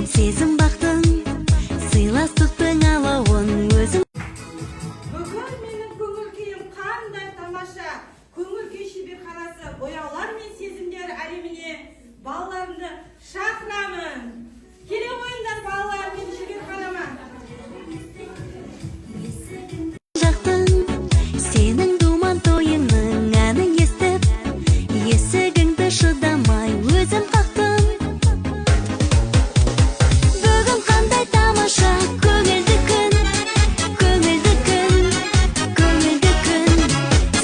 Сезім бақтың, сыйластықтың алауын өзің. Бүгін менің көңіл күйім қандай тамаша! Көңіл күй шеберханасы бояулар мен сезімдер әлеміне балаларымды шақырамын. Келе қойыңдар, балалар, менің шеберханама. Жақтың сенің думан тойыңның әнін естіп, есігіңді шыдамай өзім қақтым. Бүгін қандай тамаша көңілді күн, көңілді күн, көңілді күн!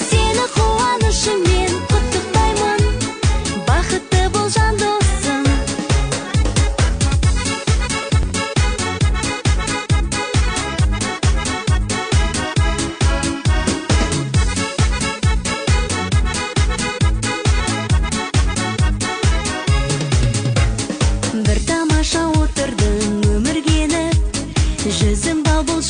Сені қуанышыңмен құттықтаймын, бақытты бол, жан досым. Бір тамаша отырдың өмірге еніп, жүзің бал бұл.